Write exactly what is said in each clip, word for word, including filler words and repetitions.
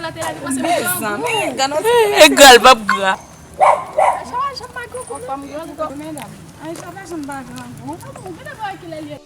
Mezanmi, gade yon ti... E gra l p ap gra. Ay, sa pa janm pa gran pou nou. Ay, sa pa janm pa gran pou nou. Gade bò kilè l ye.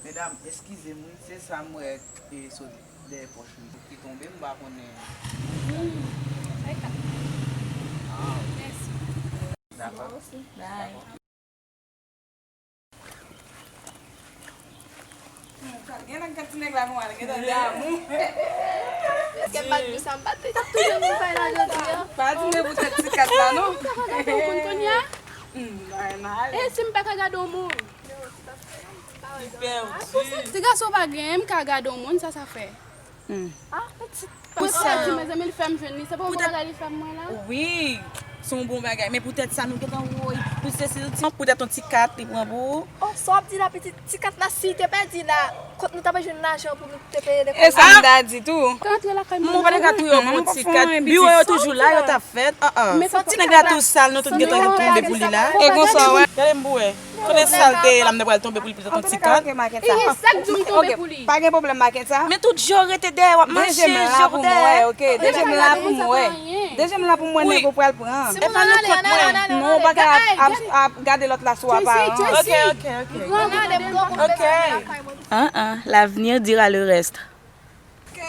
Medam, eskize m wi, se sa m wè, e, sot dèyè pòch li ki tonbe, m pa konnen. Hmm, ay, ka. Ah. Mèsi. Dakò. Mwen osi. Bye. Dakò. Hmm, gen nèg, gad ti nèg la konsa, li gentan damou. Èske m pa t di sa, m pa t t ap toujou nan fay la jodi a? Pa di men poutèt ti kat la, non. Ou pa ka gade yon moun kounye a? Hmm, ay, m ale. E si m pa ka gade yon moun? Ti gason pa gen, m ka gade yon moun, sa sa fè? Hmm. Ah, pitit. Pou sa, di, mezanmi, li fè m jwenn li. Se pa yon bagay li fè m mwen la? Wi, se yon bon bagay. Men poutèt sa, nou gentan woy. Pou se, se ti, poutèt yon ti kat, li pran pou ou. Oh, sa w ap di la, pitit? Ti kat la, si l te pèdi la, kot nou t ap jwenn lajan pou nou te peye lekòl? E sa m ta di tou. Ka antre lakay mwen. Mwen pa t ka touye w pou yon ti kat. Biwo yo toujou la, yo t ap fèt. Ah, ah. Ti nèg la tou sal, nou tout gentan tonbe pou li la. E konsa, wè. Gade m pou wè. Konnen sal te ye la, m te pral tonbe pou li poutèt yon ti kat. Sa k di w m tonbe pou li? Pa gen pwoblèm, makèt sa. Men tout je w rete dèyè, w ap mache, je w dèyè. De je m la pou m wè. De je m la pou m wè nèg ou pral pran. E pa nan kont mwen. Non, w pa ka ap, ap, ap gade lòt la sou apa. Ok, ok, ok. Ok. Ah, ah, l'avenir dira le reste. Ok.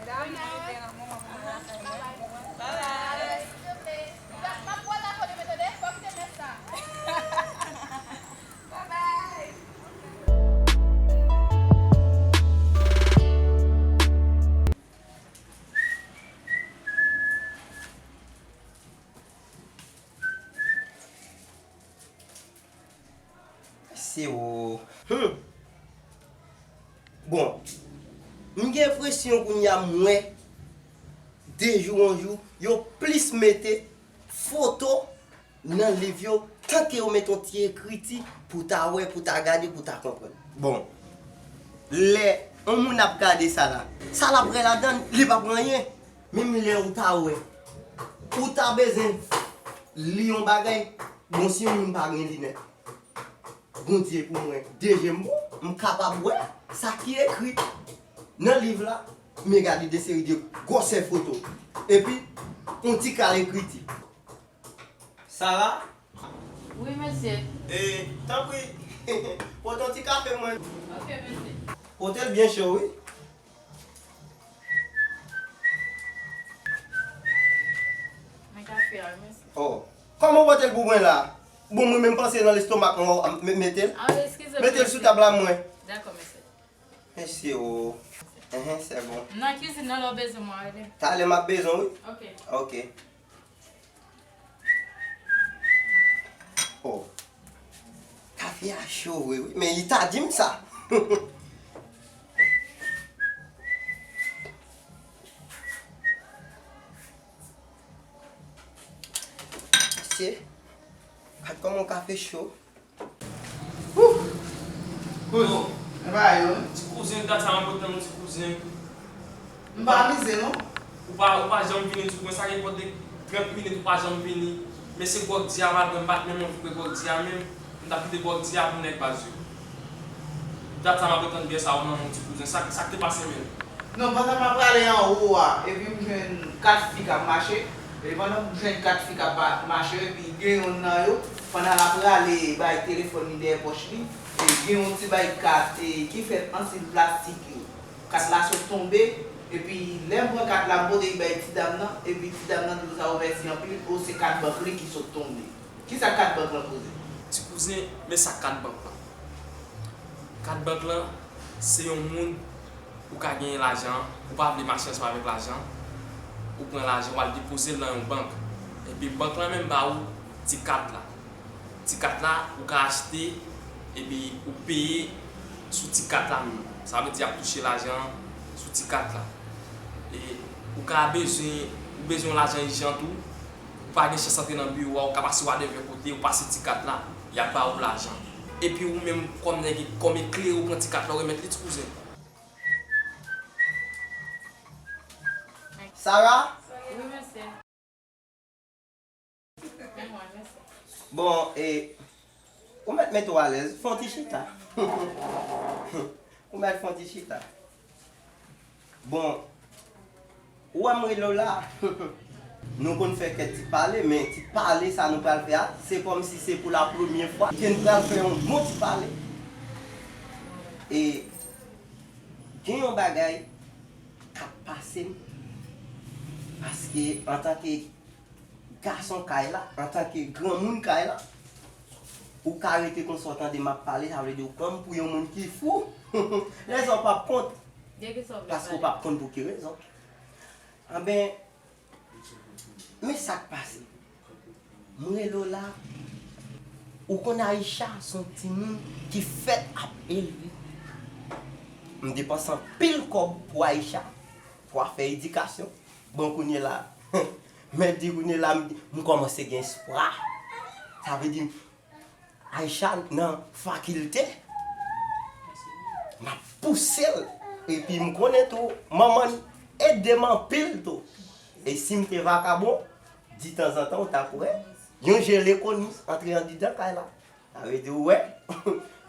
Medam, nou rive nan moman pou nou antre. Bye bye. Silvouplè. M ap pran la kote mwen, tande? Fò kite mès la. Bye bye. Se ou. Hmm. Bon, m gen enpresyon kounye a m wè de jou an jou, yo plis mete foto nan liv yo, tanke yo met yon ti ekriti pou w ta wè, pou w ta gade, pou w ta konprann. Bon, lè yon moun ap gade sa la, sa l ap wè ladan l, li p ap wè anyen. Menm lè ou ta wè, ou ta bezwen li yon bagay, bon, si yon moun pa gen linèt, Bondye pou mwen, de je m bon, m kapab wè sa ki ekri nan liv la, men gade de seri de gwosè foto, epi yon ti kal ekriti. Sara? Wi, mesye. E, tanpri, pote yon ti kafe mwen. Ok, mesye. Pote l byen cho, wi. Men kafe a, wi, mesye. Oh. Kòman w pote l pou mwen la? Bon, mwen menm panse nan lestomak mwen, w ap me-, mete l. Ah, eskize m, mesye. Mete l sou tab la, mwen. Dakò, mesye. Mesye, o. Enhen, se bon. Nan kizin nan, lè w bezwen mwen, rele m. Talè m ap bezwen, wi. Ok. Ok. Oh. Kafe a cho vre, wi. Men li ta di m sa. Mesye, gad kòman kafe cho. Wouh! Kouz, mwen pa yo. Ti kouzen, dat sa m ap tann ou, ti kouzen. M pa mize, non. Ou pa, ou pa janm vini, ti kouzen, sa gen pòt de trant minit ou pa janm vini. Men se gwòg di a, malgre m pa t menm anvi bwè gwòg di a menm, m t ap kite gwòg di a pou nèg baz yo. Dat sa m ap tann byen sa ou nan men w, ti kouzen. Sa, sa k te pase menm? Non, pandan m ap prale anwo a, epi m jwenn kat fi k ap mache. E pandan m jwenn kat fi k ap pa-, mache, epi gen yonn nan yo, pandan l ap prale bay telefòn li dèyè pòch li, e gen yon ti bay kat, e, ki fèt an sil plastik yo. Kat la sot tonbe, epi lè m pran kat la, m pote li bay ti dam nan, epi ti dam nan di m sa, o, mèsi anpil, o, se kat bank li ki sot tonbe. Kisa kat bank lan koze? Ti kouzen, men sa kat bank lan. Kat bank lan, se yon moun ou ka genyen lajan an, ou pa vle mache ansanm avèk lajan an, ou pran lajan, w al depoze l nan yon bank. Epi bank lan menm ba ou ti kat la. Ti kat la, ou ka achte, epi ou peye sou ti kat la menm. Sa vle di y ap touche lajan an sou ti kat la. E ou ka bezwen, ou bezwen yon lajan ijan tou, ou pa gen chans antre nan biwo a, ou ka pase whatever kote, ou pase ti kat la. Y ap ba ou lajan. Epi ou menm kòm nèg, kòm eklere, ou pran ti kat la, ou remèt li, ti kouzen. Sarah? Wi, mesye. Bon, e, ou mèt mete w alèz, fè yon ti chita. Ou mèt fè yon ti chita. Bon, ou wè m rele w la. Nou konn fè kèk ti pale, men ti pale sa nou pral fè a, se kòmsi se pou la premyè fwa ke n pral fè yon bon ti pale. E gen yon bagay k ap pase m, paske antanke gason kay la, antanke granmoun kay la, ou ka rete konsa w tande m ap pale, sa vle di ou pran m pou yon moun ki fou. Lèzò p ap kont, paske w p ap konn pou ki rezon. Anben, men sa k pase. M rele w la, ou konn Aisha se yon timoun ki fèt ap elve. M depanse anpil kòb pou Aisha, pou afè edikasyon. Bon, kounye la, mèt di kounye la, m, m kòmanse gen espwa. Sa vle di, Aisha nan fakilte, m ap pouse l. Epi m konnen tou, manman l ede m anpil tou. E si m te vakabon, ditanzantan ou t ap wè yon je lekoni antre andidan kay la. Sa vle di, ou wè,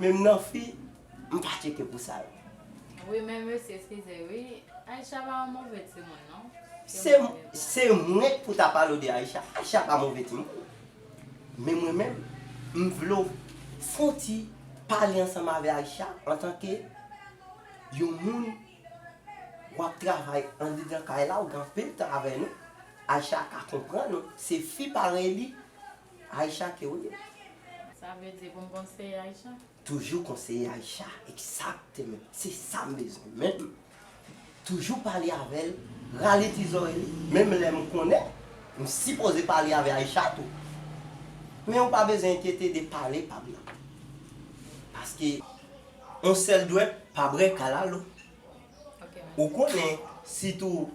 menm nan fi, m pa tcheke pou sa yo. Wi, men mesye, eskize, wi. Aisha pa yon move timoun, non. Se, se mwen k pou ta pale w de Aisha. Aisha pa move timoun. Men mwen menm, m vle w fè yon ti pale ansanm avè Aisha antanke yon moun w ap travay andidan kay la, ou gen anpil tan avè nou. Aisha ka konprann ou. Se fi parèy li, Aisha ke w ye. Sa vle di pou m konseye Aisha? Toujou konseye Aisha, egzakteman. Se sa m bezwen menm. Toujou pale avè l, rale ti zòrèy li, menm lè m konnen m sipoze pale avè Aisha tou. Men ou pa bezwen enkyete de pale pa m nan. Paske yon sèl dwèt pa bwè kalalo. Ok, mèsi. Ou konnen, sitou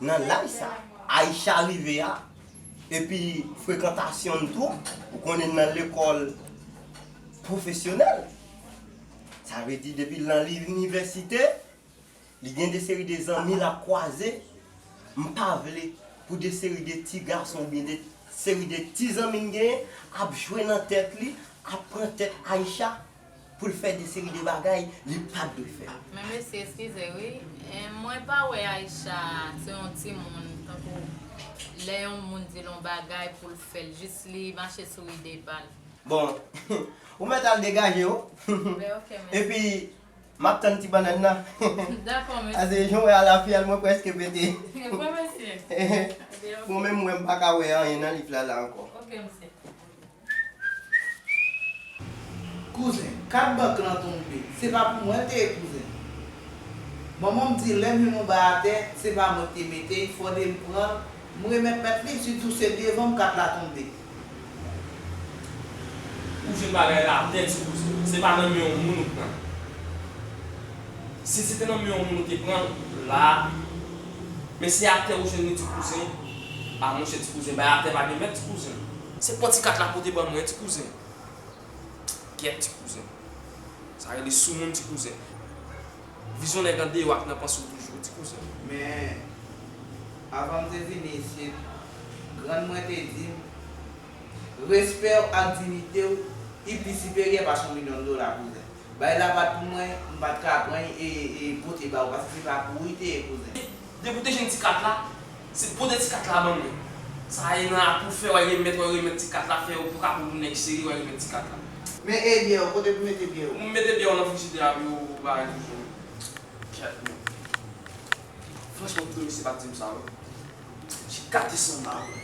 nan laj sa Aisha rive a, epi frekantasyon n tou, ou konnen n nan lekòl pwofesyonèl. Sa vle di, depi l nan linivèsite, li gen de seri de zanmi l ap kwaze. M pa vle pou de seri de ti gason oubyen de seri de ti zanmi n genyen ap jwe nan tèt li, ap pran tèt Aisha pou l fè de seri de bagay li pa t dwe fè. Men mesye, eskize wi, e, mwen pa wè Aisha se yon timoun tankou lè yon moun di l yon bagay pou l fè l, jis li mache sou ide pa l. Bon, ou mèt al degaje w. Ben, ok, mèsi. Epi, m ap tann ti bannann nan. Dakò, mesye. Ase jan w wè a la fyèl mwen prèske pete. E vre, mesye. Ebyen, ok. Mwen menm, mwen, m pa ka wè anyen nan liv la, la ankò. Ok, mesye. Kouzen, kat bank lan tonbe. Se pa pou mwen l te ye, kouzen. Manman m di lè m jwenn yon bagay atè, se pa mwen k te mete l, fòde m pran l, m remèt mèt li, sitou se devan m kat la tonbe. Ou jwenn bagay la atè, ti kouzen. Se pa nan men yon moun ou pran l. Si se te nan men yon moun ou te pran l, la, men se atè ou jwenn li, ti kouzen. A monchè, ti kouzen, bay atè pa gen mèt, ti kouzen. Se pran ti kat la pote ban mwen, ti kouzen. Kyèt, ti kouzen. Sa rele soumoun, ti kouzen. Vizyon nèg andeyò ak nan panse w toujou, ti kouzen. Men, avan m te vini isit, grann mwen te di m, respè w ak diyite w, li pi siperyè pase yon milyon dola, kouzen. Bagay la pa t pou mwen, m pa t ka pran l e, e pote ba w, paske se pa pou ou li te ye, kouzen. Depi w te jwenn ti kat la, se pote ti kat la ban mwen. Sa e nan apou fè, w al remèt, w al remèt ti kat la, fè w pou ka pou nèg seri, w al remèt ti kat la. Men e byè w, kote pou mete byè w? M mete byè w nan frijidè a, pou yo bare toujou. Kyèt, men. Franchman, pou mesye pa t di m sa, wi. Misye gate san la, wi.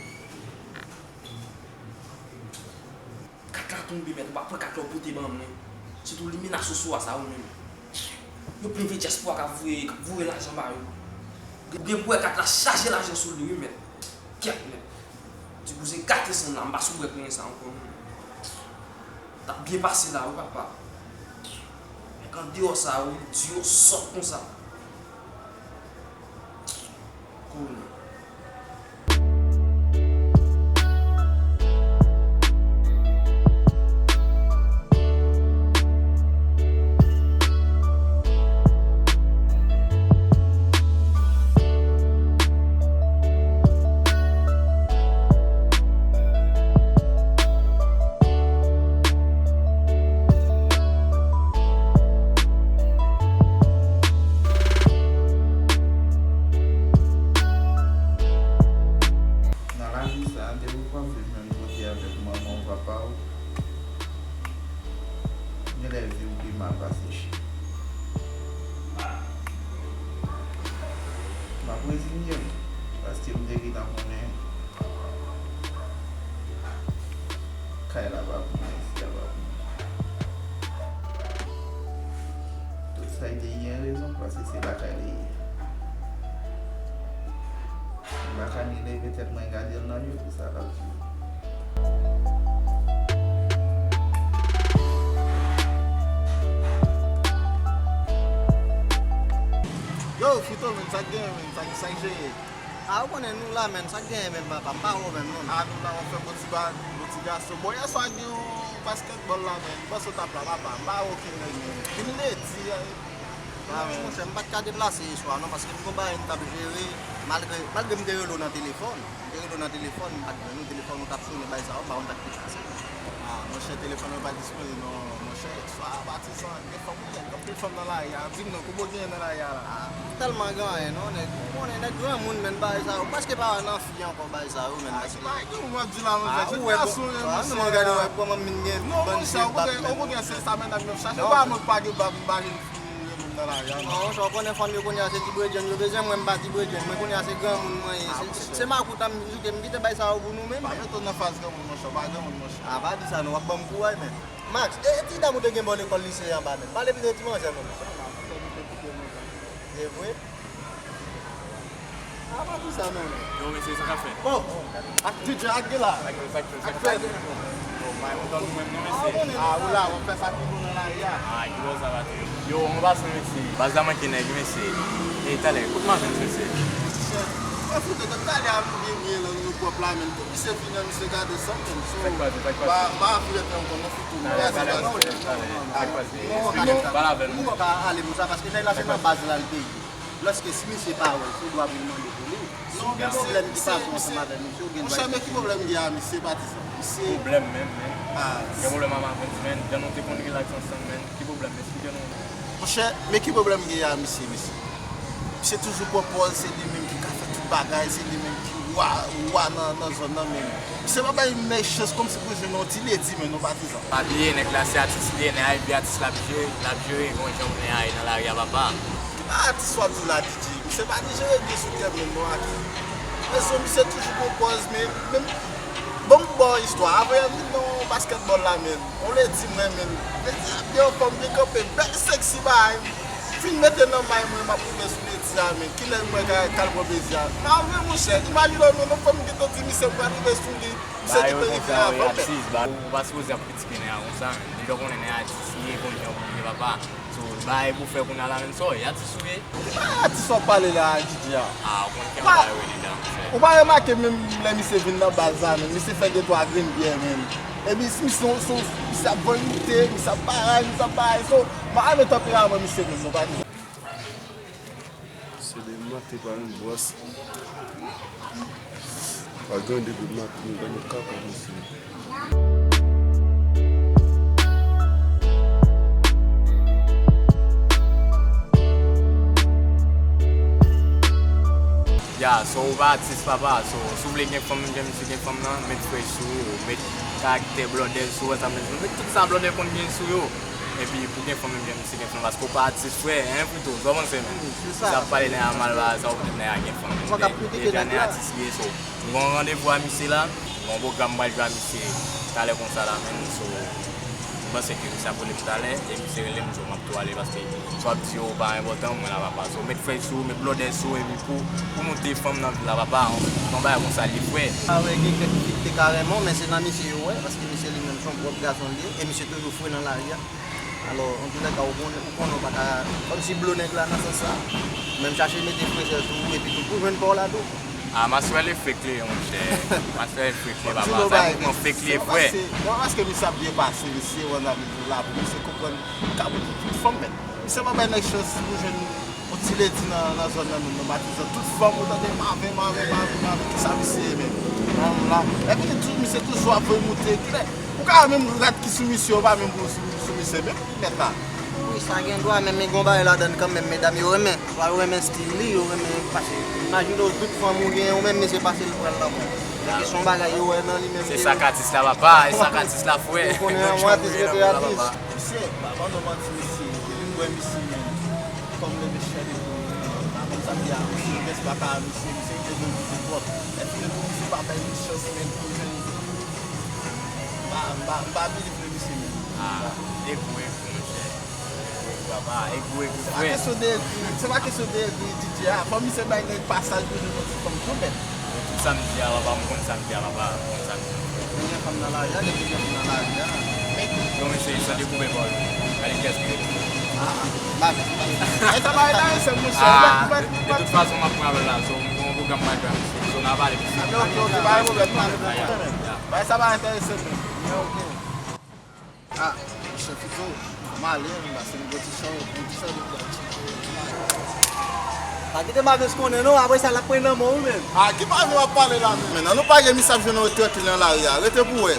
Kat la tonbe, mèt, ou pa pran kat la ou pote ban mwen. Sitou limena soso a sa yo menm. Yo plen vye dyaspora k ap voye, k ap voye lajan ba yo. Ou gen pou wè kat la chaje lajan sou li wi, mèt. Kyèt, mèt. Ti kouzen gate san la, m pa sou bwè kounye sa ankò non. T ap byen pase la wi, papa. Nèg andeyò sa yo, di yo sòt konsa. Kounye. Yo pi mal pase chen. M ap rezinye m, paske m te gentan konnen kay la pa pou mwen, isi a pa pou mwen. Tout sa te gen rezon, paske se lakay li ye. M pa ka ni leve tèt mwen gade l nan je pou sa l ap di. Yo, Fito, men, sa k genyen, men, sa k, sa k jere? A, ou konnen nou la, men, sa k genyen, men, papa, m pa wè w menm, non. A, nou la, w ap fè bon ti ba, bon ti gason. Bon, yèswa gen yon baskètbòl la, men, m panse w t ap la, papa, m pa wè okenn nèg, men. Vin ledi, a. A, men, monchè, m pa t ka deplase yèswa, non, paske m gon bagay m t ap jere, malgre, malgre m te rele w nan telefòn. M te rele w nan telefòn, m pa t jwenn ou, telefòn ou t ap sonnen, bagay sa yo, m pa konn sa k te pase. A, monchè, telefòn mwen pa disponib, non, monchè, yèswa, patizan, gen fanm ou gen, anpil fanm nan lari a, di m non, kòman w genyen nan lari a la? A, m tèlman gen anyen, non, nèg, ou konnen, nèg granmoun, men, bagay sa yo, m prèske pa wè nan fi ankò, bagay sa yo, men, a, se bagay ki ou ap di la, monchè, se gason, men, monchè. Non, monchè, okontrè, okontrè, se sa, men, nèg, m ap chache, pa mwen k pa gen bab, m pa gen fi. Nan lari a, non. Non, sa w konnen fanm yo kounye a se ti bredjenn yo bezwen, mwen m pa ti bredjenn, mwen kounye a se granmoun mwen ye. Se, se, se makout an m jouk, m kite bay sa yo pou nou menm. Pa met w nan faz granmoun, monchè, w pa granmoun, monchè. A, pa di sa non, w ap ban m kouraj, men. Max, e, e ti dam ou te gen bò lekòl lise anba, men. Pale m de ti manzè non, men. E vre? A, pa di sa non, men. Yo, mesye, sa k ap fèt? Oh, ak D J ak Gela. Sa k fèt, sa k fèt, sa k fèt? Yo, m pa kontan nou menm non, mesye. A, ou la, w ap fè sa ki bon nan lari a. A, ki bò sa va tou? Yo, mwen pase, mesye. Baz la manke nèg, mesye. E, talè, kote m a jwenn, mesye? Mwen fout de talè a nou gen byen lan nou pwòp la, men. Tout misye fini, misye gade san, men. So, sa k pase, sa k pase? Pa, pa anvi rete ankò, non, fout ou. Talè, talè, talè, talè. Sa k pase? Esplike m, pale avè m. Nou ka ale pou sa, paske nèg la se nan baz la l te ye. Lòske si misye pa wè l, se dwa pou l mande pou li. Si w gen pwoblèm ki pa bon ansanm avèk misye, ou gen dwa. Monchè, men ki pwoblèm m gen a misye, patizan? Misye. Pwoblèm menm, men. A. Gen pwoblèm avè m, men. Jan nou te konn rilaks ansanm, men. Ki pwoblèm? Esplike nou. Monchè, men ki pwoblèm m gen a misye, mesye? Misye toujou pran pòz, se li menm ki ka fè tout bagay, se li menm ki wa, wa nan, nan zòn nan, men. Misye pa bay nèg chans kòmsi pou jwenn yon ti ledi, men, non, patizan. Pa bliye, nèg la se atis li ye, nèg la epi atis l ap jere, l ap jere, gon jan pou nèg la ye nan lari a, papa. Ki pa atis w ap di la, D J? Misye pa ni jere byen sou tè menm non, aki. Rezon, misye toujou pran pòz, men, men, bon, m ba w istwa. Avanyè m vin nan baskètbòl la, men, yon ledi m renmen l. Ledi a byen anfòm, byen kanpe, bèl seksi bagay. Fin mete nan may mwen, m ap rive sou ledi a, men, kilè m wè ka, ka l pran plezi a? Mave, monchè, imajine w non, non, fò m gentan di misye m pral rive sou li. Misye gentan rive avan m, men. Ou pa sipoze ap kritike nèg la konsa, men. Deja w konnen nèg la atis li ye, konn jan pou li ye, papa. So, bagay pou fè kounye a la menm, sa w ye, atis ou ye? Ki bagay atis w ap pale la a, D J a? A, ou konn ki bagay yo ye deja, monchè. Ou pa remake menm lè misye vin nan baz la, menm, misye fè de twa grenn byè, menm. Epi misye, misye ap voye moute, misye ap bagay, misye ap bagay. So, m pa renmen tanperaman misye menm, non, pa di. Se de mante pa yon bòs. Pa gen de mante, nou pa gen kaka, mesye. Ya, so ou pa atis, papa. So, si w vle gen fanm, menm jan misye gen fanm nan, met frè sou ou, met karaktè blòdè sou ou, sa, met tout sa blòdè konn gen sou yo. Epi pou gen fanm, menm jan misye gen fanm, paske ou pa atis, frè, hein, Frito, sa w panse, menm? Wi, se sa. Sa ap pale nèg la mal la, sa w konn nèg la gen fanm, menm. Deja nèg la atis li ye, so. M gen yon randevou a misye la, m gen yon pwogram m pral jwe a misye talè konsa la menm, so, m panse ke misye ap rele m talè, e misye rele m, so, m ap tou ale, paske sa w ap di yo pa enpòtan, mwen la papa. So, met frè sou, met blòdè sou, epi pou, pou moute fanm nan vil la, papa, yon, yon bagay konsa li ye, frè. A wè, gen kèk fi ki te ka renmen w, men se nan misye yo wè, paske misye li menm se yon pwòp gason li ye, e misye toujou fre nan lari a. Alò, antoulèka, ou konnen, ou konnen ou pa ka, kòmsi blo nèg la nan sans sa. Menm chache mete fre sèl sou ou, epi tou, pou jwenn pa w la tou. A, Maswèl e fek li ye, monchè. Maswèl e fek li ye, papa. Sa e mouvman fek li ye, frè. Se pa paske misye ap byen pase, mesye, w ann ap di la pou misye konprann, li ka moute tout fanm, men misye pa bay nèg chans pou jwenn yon ti ledi nan, nan zòn nan, menm, nan Matizan. Tout fanm, ou tande, Maven, Maven, Maven, Maven, kisa misye ye, menm? Nan la. Epi li tou, misye toujou ap voye moute, kilè? Ou ka menm rad ki sou misye, ou pa menm pou sou, sou misye menm, mèt la. Wi, sa gen dwa, men, men gen yon bagay ladann kanmenm, medam yo renmen. Swa yo renmen stil li, yo renmen, paske imajine w, tout fanm ou genyen, ou menm, men se pase l pral lanmou. Kesyon bagay yo wè nan li menm. Se sa k atis la, papa, e sa k atis la, frè. Ou konnen yon atis rete atis. Misye, pa ban nou manti, misye, depi m wè misye menm, kòm leve chè de pou, pa konn sa m di a misye, rès pa ka a misye, misye te vle vite twòp. Epi tou, misye pa bay misye chans menm pou jwenn. M pa, m pa, m pa believe nan misye menm. Ah, e gwo, e gwo, monchè. Papa, e gwo, e gwo, frè. Se pa kesyon de egri, se pa kesyon de egri, D J a. Fò misye bay nèg pasaj pou jwenn yon ti fanm tou, men. Tout sa m di a, papa, m konn sa m di a, papa, m konn sa m di a. Gen fanm nan lari a, gen fanm nan lari a. Yon mesye, sa dekoupe bòl. Gade kiyès ki rete. Ah, ah, m pa vle, m pa vle. E sa pa enterese m, monchè. Ah, de, de tout fason, m ap pran avè l la, so, m gen yon pwogram mwen ak misye, so, n a pale, mesye. Ah, ok, ok, pa gen pwoblèm, pa gen pwoblèm. Bay sa pa enterese m, men. Ok. Ah, monchè Fito, m ale, m pase m gwo ti chan, yon ti chan de blan. Pa kite Mavis konnen non, apre sa l ap pran nan men w menm. Ah, ki Mavis w ap pale la menm? Men nan nou pa gen misye ap jwenn yon retrete nan lari a, rete pou wè.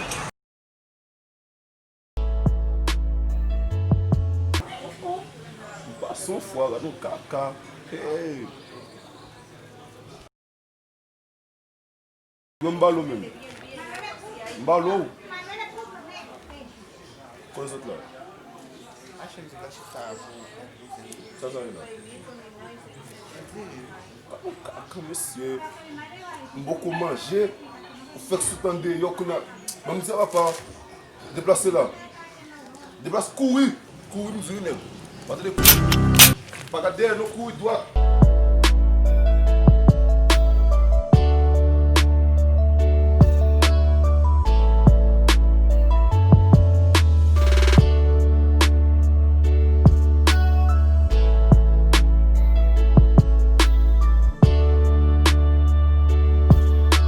M pase yon fwa, gad yon kaka. Hey. Mwen m ba l ou menm. M ba l ou. Kote zòt la? Sa sa ye la? Gad yon kaka, mesye. M poko manje. Ou fèk sot andeyò kounye a. Ban m di sa papa. Deplase la. Deplase, kouri. Kouri, m di wi, nèg. Pa tande. Pa gad dèyè non, kouri dwat.